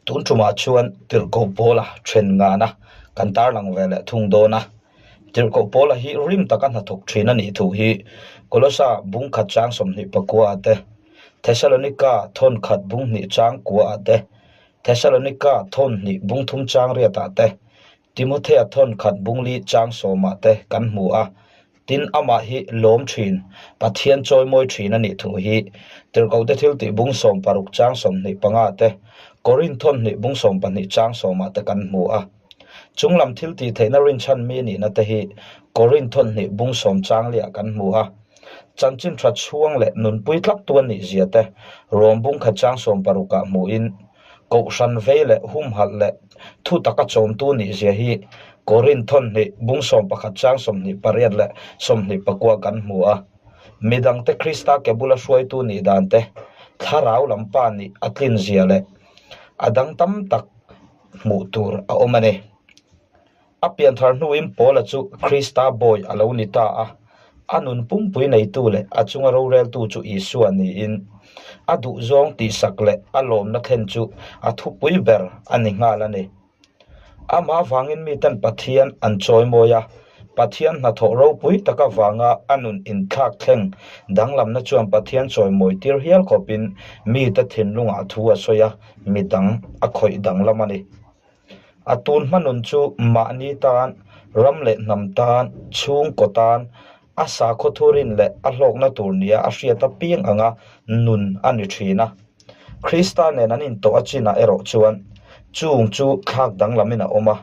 Tun tumah chuan Tirhkoh Pawla then ngana kan tarlang ve leh thung dawn a. Tirhkoh Pawla hi rim taka hnathawk thin a nih thu hi Kolosa bung khat chang 24 ah te, Thesalonika thawn khat bung hnih chang kua ah te, Thesalonika thawn hnih bung thum chang riat ah te, Timothea thawn khat bung li chang sawm ah te kan hmu a. Tin, amah hi lawm thin, Pathian chawimawi thin a nih thu hi Tirhkohte thiltih bung 60 chang 25 te, Korinth thawn hnih bung 12 chang 10 ah te kan hmu a. Chunglam thiltih theihna rinchhan mi nihna te hi Korinth thawn hnih bung 10 chang liah kan hmu a. Chanchin tha chhuang leh nunpui tlak tu a nih zia te Rom bung khat chang 16 ah hmuhin, Kohhran vei leh humhalh leh thu taka chawmtu nih zia hi Korinth thawn hnih bung 11 chang 28 leh 24 kan hmu a. Midangte Krista ke bula hruaitu nih dan te, thlarau lam pa nih a tlin zia leh a dang tam tak hmuh tur a awm a ni. A pianthar hnuin Paula chu Krista bawi a lo ni ta a, a nun pumpui neitu leh a chunga roreltu chu Isua niin, a duhzawng tihsak leh a lawmna thlen chu a thupui ber a ni nghal a ni. Amah avangin miten Pathian an chawimawi a, Pathian hnathawh ropui tak avanga a nun inthlak thleng danglamna chuan Pathian chawimawi tir hial khawpin mite thinlungah thu a sawi a, midang a khawih danglam a ni. A tun hma nun chu mahni tan, ram leh hnam tan, chhungkaw tan, a sakhaw thurin leh a hlawkna tur nia a hriat apiang anga nun a ni thin a. Krista nen an intawh a chinah erawh chuan chung chu thlak danglamin a awm a,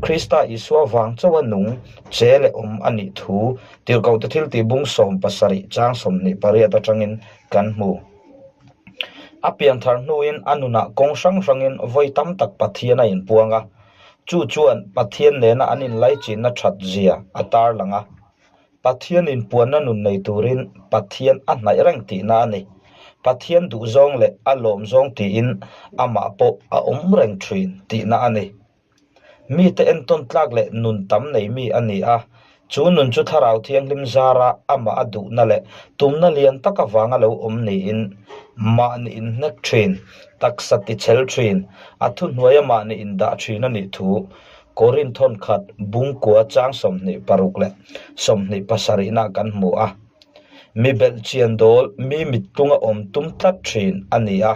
Krista Isua vang chauha nung che leh awm a nih thu Tirhkohte thiltih bung 70 chang 28 atangin kan hmu. A pianthar hnuin a nunah kawng hrang hrangin vawi tam tak Pathian a inpuang a, chu chuan Pathian nena an inlaichinna that zia a tarlang a. Pathian inpuanna nun nei turin Pathian a hnaih reng tihna a ni. Pathian duhzawng leh a lawmzawng tiin amah pawh a awm reng thin tihna a ni. Mite entawn tlak leh nun tam nei mi a ni a, chu nun chu Thlarau Thianghlim zara amah a duhna leh tumna lian tak avanga lo awm niin mahni inhnek thin, taksa tichhel thin, a thuhnuaia mahni indah thin a nih thu Korinth thawn khat bungkua chang 26 leh 27 nah kan hmu a. Mi belhchian dawl, mi mittlunga awm tum tlat thin a ni a.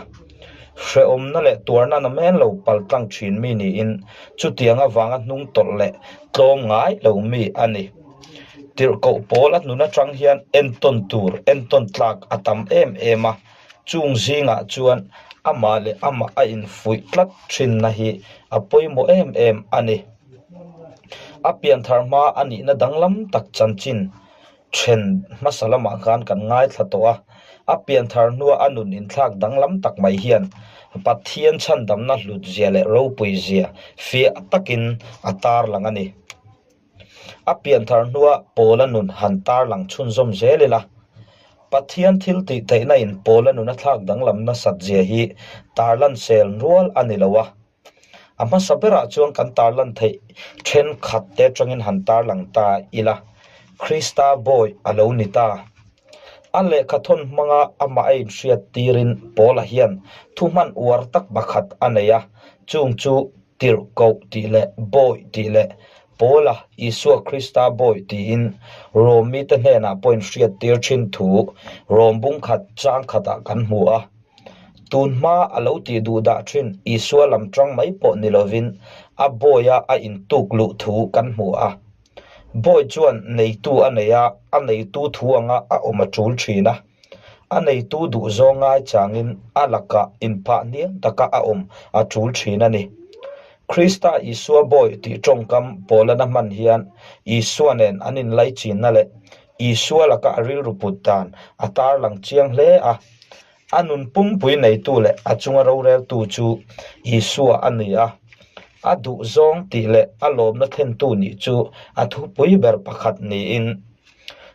Hrehawmna leh tuarna na men lo pal tlang thin mi niin chutiang avanga hnung tawlh leh tlawm ngai lo mi a ni. Tirhkoh pawl a hnun atang hian entawn tur, entawn tlak a tam em em a, chung zingah chuan amah leh amah a infuih tlat thinna hi a pawimawh em em a ni. A pianthar hma a nihna danglam tak chanchin Then hmasa lamah khan kan ngaithla tawh a, a pianthar hnua a nun inthlak danglam tak mai hian Pathian chhandamna hlutzia leh ropuizia fiah takin a tarlang a ni. A pianthar hnua Paula nun han tarlang chhunzawm zel ila, Pathian thil tih theihna in Paula nun a thlak danglam nasat zia hi tarlan sel rual a ni lo a. A hmasa berah chuan kan tarlan theih thenkhat te atangin han tarlang ta ila, Krista bawi a lo ni ta. A lehkha thawn hmanga amah a inhriat tirin Paula hian thuhman uar tak pakhat a nei a, chung chu Tirhkoh tih leh Bawi tih leh Paula, Isua Krista bawi tiin Rom mite hnenah pawh inhriat tir thin thu Rom bungkhat chang khatah kan hmu a. Tun hma a lo tih duh dah thin Isua lam tang mai pawh ni lovin a bawi-a a intuk luh thu kan hmu a. Bawi chuan neitu a nei a, a neitu thu anga a awm a tul thin a. A neitu duh zawng ngai changin a lakah inphah hniam taka a awm a tul thin a ni. Krista Isua bawi tih tawngkam Paulana hman hian Isua nen an inlaichinna leh Isua laka a rilru put dan a tarlang chiang hle a. A nun pumpui neitu leh a chunga roreltu chu Isua a ni a. A duhzawng tih leh a lawmna thlentu nih chu a thupui ber pakhat niin,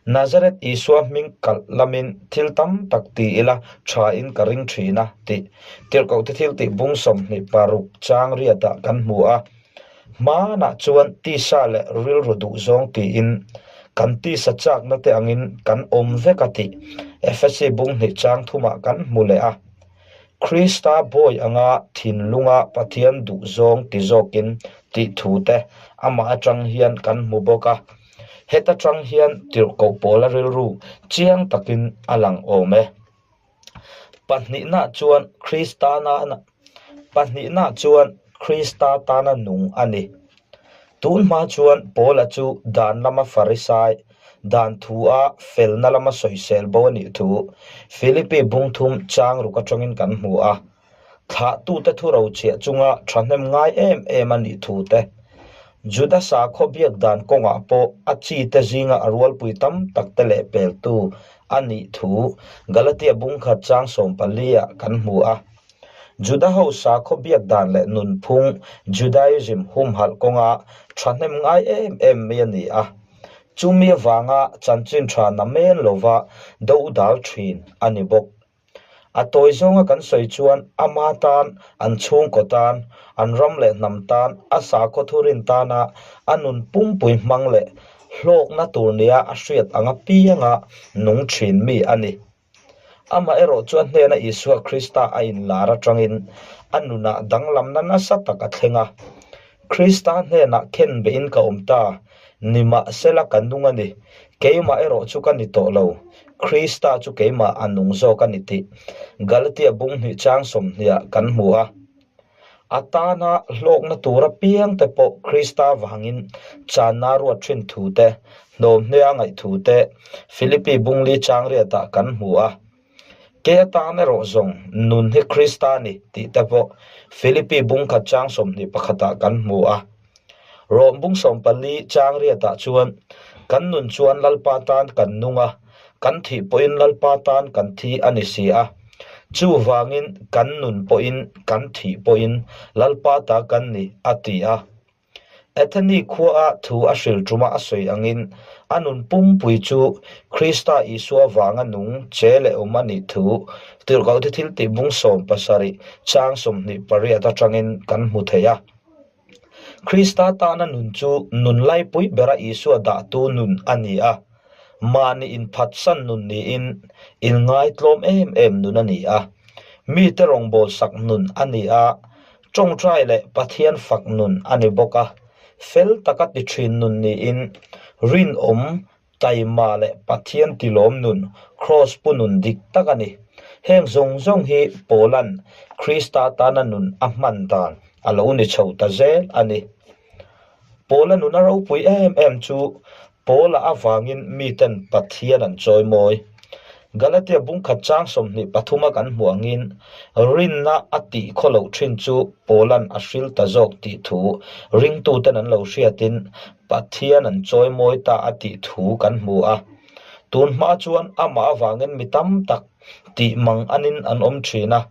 Nazareth Isua hming kalh lamin thil tam tak ti ila thain ka ring thin a tih Tirhkohte thiltih bung 26 chang riatah kan hmu a. Hmanah chuan tisa leh rilru duhzawng tiin kan tisa chakna te angin kan awm vek a tih Efesi bung hnih chang thumah kan hmu leh a. Krista bawi anga thinlunga Pathian duhzawng ti zawkin tih thu te amah atang hian kan hmu bawk a. Heta tang hian tirhkoh pawla rilru chiang takin a lang awm e. Pahnihna chuan Krista nana Pahnihna chuan Krista tana nung a ni. Tun hma chuan Paula chu dan lama Farisai, dan thua felna lama sawisel bo a nih thu Philippi bungthum chang ruk atangin kan hmu a. Thlahtute thu rochhiah chunga thahnem ngai em em a nih thu te, Juda sakhaw biak dan kawngah pawh a chite zinga a rualpui tam tak te leh peltu a nih thu Galatia bungkhat chang 14 ah kan hmu a. Juda ho sakhaw biak dan leh nunphung, Judaism, humhalh kawnga thahnem ngai em em mai a ni a. Chumi avanga chanchin tha namen lova dodal thin a ni bawk. A tawi zawnga kan sawi chuan ama tan, an chhungkaw tan, an ram leh hnam tan, a sakhaw thurin tana a nun pumpui hmang leh hlawkna tur nia a hriat ang apianga nung thin mi a ni. Amaherawh chu a hnena Isua Krista a inlar atangin a nunah danglamna nasa tak a thleng a. Krista hnenah khenbehin ka awm ta, nimahsela ka nung a ni, keimah erawh chu ka ni tawh lo, Krista chu keimah a nung zawk a ni tih Galatia bung hnih chang sawmhniah kan hmu a. A tana hlawkna tur apiang te pawh Krista vangin channa ruat thin thu te, hnawmhnea ngaih thu te Philippi bungli chang riatah kan hmu a. Ke atan erawh zawng nun hi Krista a ni tih te pawh Philippi bungkhat chang 21ah kan hmu a. Rom bung 14 chang riatah chuan kan nun chuan Lalpa tan kan nung a, kan thih pawhin Lalpa tan kan thi a ni si a. Chuvangin kan nun pawhin kan thih pawhin Lalpa ta kan ni a ti a. Atheni khuaa thu a hril ṭuma a sawi angin a nun pumpui chu Krista Isua vanga nung che leh awm a nih thu Tirhkohte thiltih bung 17 chang 28 aṭangin kan hmu thei a. Krista tana nun chu nun laipui bera Isua dahtu nun a ni a, mahni inphatsan nun niin inngaitlawm em em nun a ni a, mite rawngbawlsak nun a ni a, tawngtai leh Pathian fak nun a ni bawk a, fel taka ti thin nun niin rinawm Taima leh Pathian tilawm nun, Kraws pu nun dik tak a ni. Heng zawng zawng hi Paula'n Krista tana nun a hman dan a lo ni chho ta zel a ni. Paula nun a ropui em em chu Paula avangin miten Pathian an chawimawi. Galatia bungkhat chang 23 a kan hmuh angin rinna a tih khaw loh thin chu Paula'n a hril ta zawk tih thu ringtuten an lo hriatin Pathian an chawimawi ta a tih thu kan hmu a. Tun hma chuan amah avangin mi tam tak tih mang anin an awm thin a,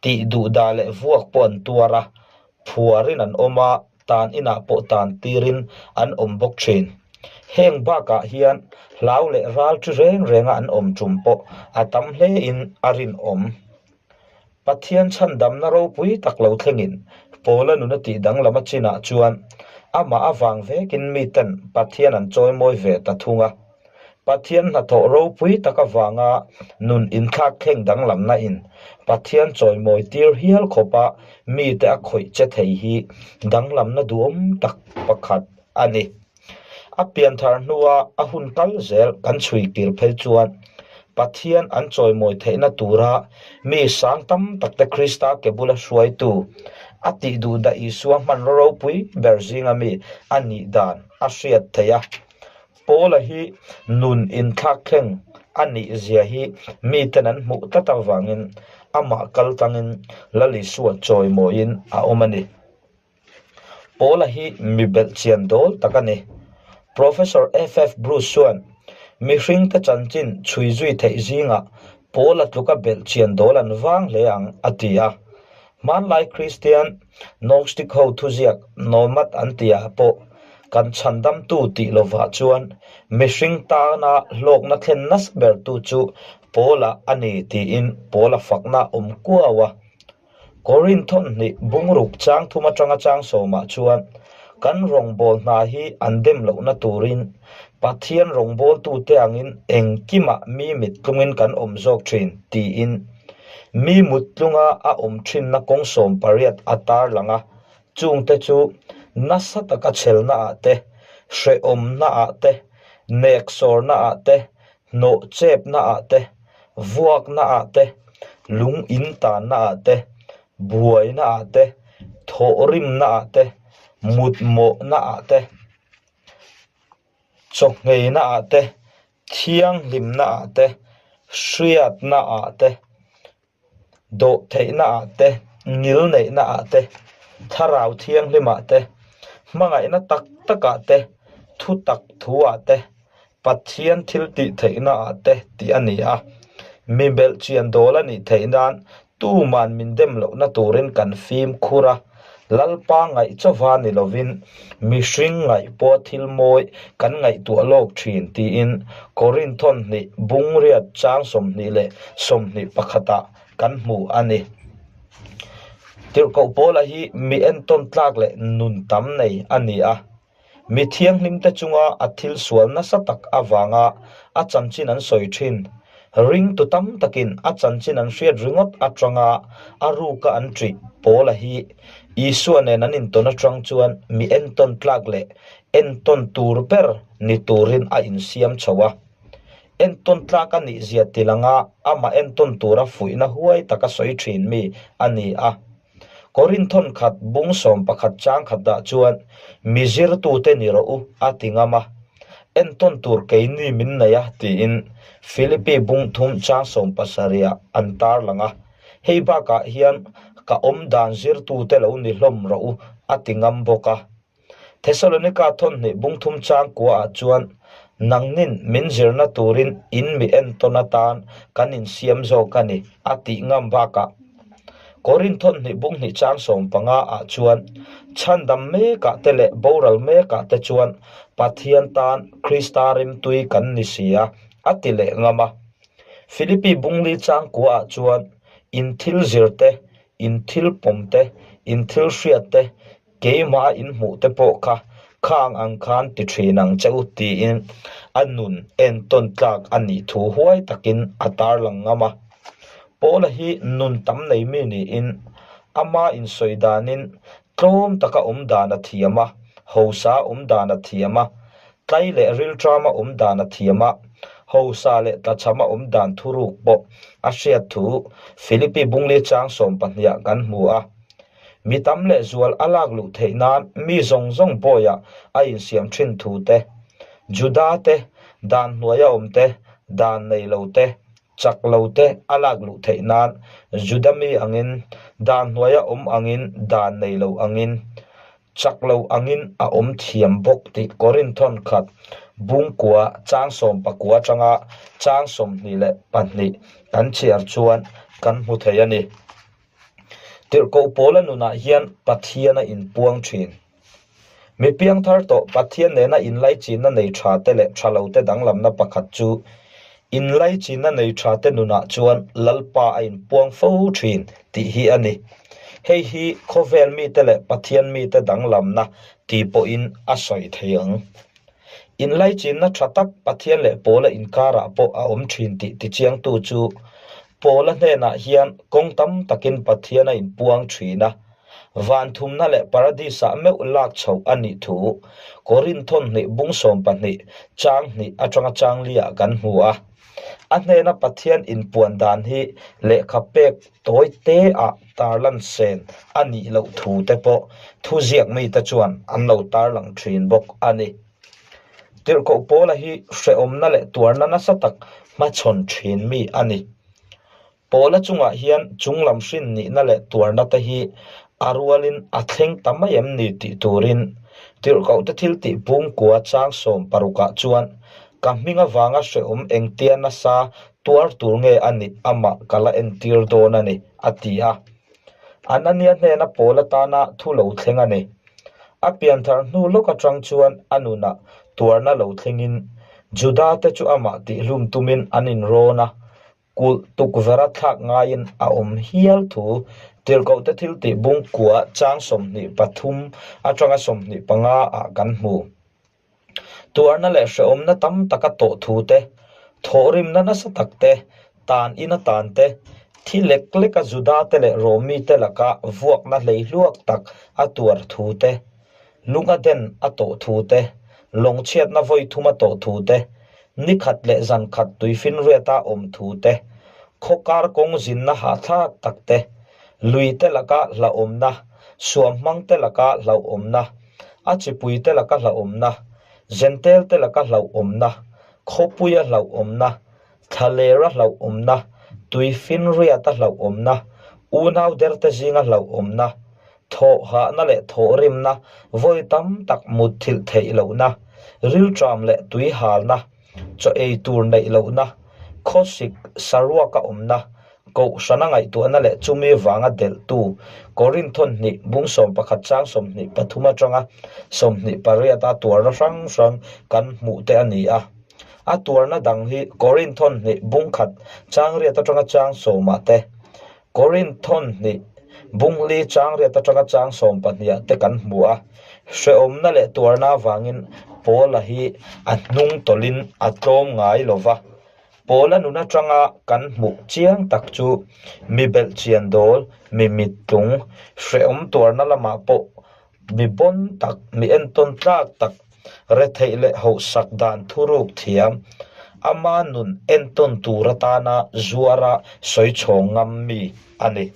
tih duhdah leh vuak pawh an tuar a, phuarin an awm a, tan inah pawh tan tirin an awm bawk thin. Heng bakah hian hlau leh ral chi reng renga an awm tum pawh a tam hlein a rinawm. Pathian chhandamna ropui tak lo thlengin Paula nuna tih danglam a chinah chuan amah avang vekin miten Pathian an chawimawi ve ta thung a. Pathian hnathawh ropui tak avanga nun inthlak thleng danglamna in Pathian chawimawi tir hial khawpa mite a khawih che thei hi danglamna duhawm tak pakhat a ni. A pianthar hnua a hun kal zel kan chhui kir phei chuan Pathian an chawimawi theihna tura mi sang tam takte Krista ke bula hruaitu a tih duhdah Isua hmanraw ropui ber zinga mi a nih dan a hriat theih a. Paula hi nun inthlak thleng a nih zia hi miten an hmuh tlat avangin amah kal tangin Lal Isua chawimawiin a awm a ni. Paula hi mi belhchian dawl tak a ni. Professor FF Bruce chuan, Mihringte chanchin chhui zui theih zingah Paula tluka belhchian dawl an vang hle ang, a ti a. Hmanlai Kristian Gnostic ho thuziak Nomad an tihah pawh kan chhandamtu tih lovah chuan mihring tana hlawkna thlen nasa bertu chu Paula a ni tiin Paula fakna a awm kuau a. Korinth thawmhnih bungruk chang thum atanga chang sawmah chuan kan rawngbâwl hna hi an dem lohna turin Pathian rawngbâwltute angin engkimah mi mit tlungin kan awm zawk thin tiin. Mi mut tlunga a awm thinna kawng 18 a tarlang a, chungte chu nasa taka chhelna ah te, hrehawmna ah te, neksawrna ah te, hnawhchepna ah te, vuakna ah te, lung in tanna ah te, buaina ah te, thawhrimna ah te, mutmawhna ah te, chawhngheina ah te, thianghlimna ah te, hriatna ah te, dawhtheihna ah te, ngilneihna ah te, thlarau thianghlim ah te, hmangaihna tak tak ah te, thutak thu ah te, Pathian thil tih theihna ah te tih a ni a. Mi belhchian dawl a nih theih nan tuman min dem lohna turin kan fimkhur a, Lalpa ngaih chauva ni lovin mihring ngaih pawh thil mawi kan ngaihtuah lawk thin tiin Korinthon hnih bungriat chang 21 ah kan hmu a ni. Tirhkoh Paula hi mi entawn tlak leh nun tam nei a ni a. Mi thianghlimte chunga a thil sual nasa tak avanga a chanchin an sawi thin. Ringtu tam takin a chanchin an hriat ringawt atanga a ruka an ṭih Paula hi Isua nen an intawn atang chuan mi entawn tlak leh entawn tur ber ni turin a insiam chho a. Entawn tlak a nihzia tilanga amah entawn tura fuihna huai taka sawi thin mi a ni a. Korinthon khat bung 11 chang khat dah chuan mi zirtute ni rawh u a ti ngam a, entawn tur keini min nei a tiin Philippi bung thum chang 17 ah an tarlang a, hei bakah hian ka awm dan zirtute lo ni hlawm rawh u a ti ngam bawk a. Thesalonika thawnhnih bung thum chang kuaah chuan nangnin min zirna turin in mi entawn atan kan insiam zawk a ni a tih ngam bakah Korinth thawnhnih bung hnih chang 15 ah chuan chhandam mekah te leh boral mekah te chuan Pathian tan Krista rimtui kan ni si a a ti leh ngam a. Philippi bungli chang kuaah chuan in thil zir te, in thil pawm te, in thil hriat te, Keimah in hmuh te pawh kha khang ang khan ti thin ang che u tiin a nun entawn tlak a nih thu huai takin a tarlang ngam a. Paula hi nun tam nei mi niin ama insawi danin tlawm taka awm dan a thiam a, hausa awm dan a thiam a, tlai leh rilṭama awm dan a thiam a, hausa leh tlachhama awm dan thuruk pawh a hriat thu Philippi Bungli chang 12 ah kan hmu a. Mi tam leh zual a lak luh theih nan mi zawng zawng bawiah a insiam thin thu te, Juda te, dan hnuaia awm te, dan nei lo te, chak lo te a lak luh theih nan Juda mi angin, dan hnuaia awm angin, dan nei lo angin, chak lo angin a awm thiam bawk tih Korinthon khat bungkua chang 19 atanga chang 22 kan chhiar chuan kan hmu thei a ni. Tirhkoh Paula nunah hian Pathian a inpuang thin. Mi piangthar tawh Pathian nena inlaichinna nei tha te leh tha lo te danglamna pakhat chu inlaichinna nei tha te nunah chuan Lalpa a inpuang fo thin tih hi a ni. Hei hi khawvel mite leh Pathian mite danglamna ti pawhin a sawi thei ang. Inlaichinna tha tak Pathian leh Paula inkarah pawh a awm thin tih tichiangtu chu Paula hnenah hian kawng tam takin Pathian a inpuang thin a, van thumna leh Paradis-ah meuh lak chhoh a nih thu Korinthon hnih bung 12 chang hnih atanga chang liah kan hmu a. A hnena Pathian inpuan dan hi lehkha pek tawi te ah tarlan sen a nih loh thu te pawh thuziak mite chuan an lo tarlang thin bawk a ni. Tirhkoh Paula hi hrehawmna leh tuarna nasa tak hmachhawn thin mi a ni. Paula chungah hian chunglam hrin nihna leh tuarna te hi a rualin a thleng ta mai em ni tih turin Tirhkohte thil tih pungkua chang 16 ah chuan ka hming avanga hrehawm engtia nasa tuar tur nge a nih amah ka la entir dawn a ni, a ti a. Anania hnena Paula tana thu lo thleng a ni. A pianthar hnu lawk atang chuan a nunah tuarna lo thlengin Juda te chu amah tihlum tumin an inrawn a, kulh tukverha thlak ngaiin a awm hial thu Tirhkohte thil tih bungkua chang 23 atanga 25 ah kan hmu. Tuarna leh hrehawmna tam taka tawh thu te, thawhrimna nasa tak te, tan ina tan te, Thi lek leka Juda-te leh Romi-te laka vuakna hleihluak tak a tuar thu te, lunga den a tawh thu te, lawng chhiatna vawi thum a tawh thu te, ni khat leh zan khat tuifinriata awm thu te, khawkar kawng zinna hahthlak tak te, lui te laka hlauhawmna, suamhmang te laka hlauhawmna, a chipui te laka hlauhawmna, Zentel te laka hlauhawmna, khawpuia hlauhawmna, Thlalera hlauhawmna, tuifinriata hlauhawmna, unau derte zinga hlauhawmna, thawhhahna leh thawhrimna, vawi tam tak mutthilh theih lohna, rilṭam leh tuihalna, chaw ei tur neih lohna, khawsik saruaka awmna, kohhrana ngaihtuahna leh chumi vanga delhtu Korinthon hnih bung 11 chang 23 atanga 28 a tuarna hrang hrang kan hmuh te a ni a. A tuarna dang hi Korinthon hnih bung khat chang riat atanga chang sawmah te, Korinthon hnih bung li chang riat atanga chang sawm pahniha te kan hmu a. Hrehawmna leh tuarna avangin Paula hi a hnung tawlhin a tlawm ngai lo va. Paula nun atanga kan hmuh chiang tak chu mi belhchian dawl, mi mittlung, hrehawm tuarna lamah pawh Mi bawn tak, mi entawn tlak tak, retheih leh hauhsak dan thuruk thiam, ama nun entawn tur atana zuara sawi chhawng ngam mi a ni.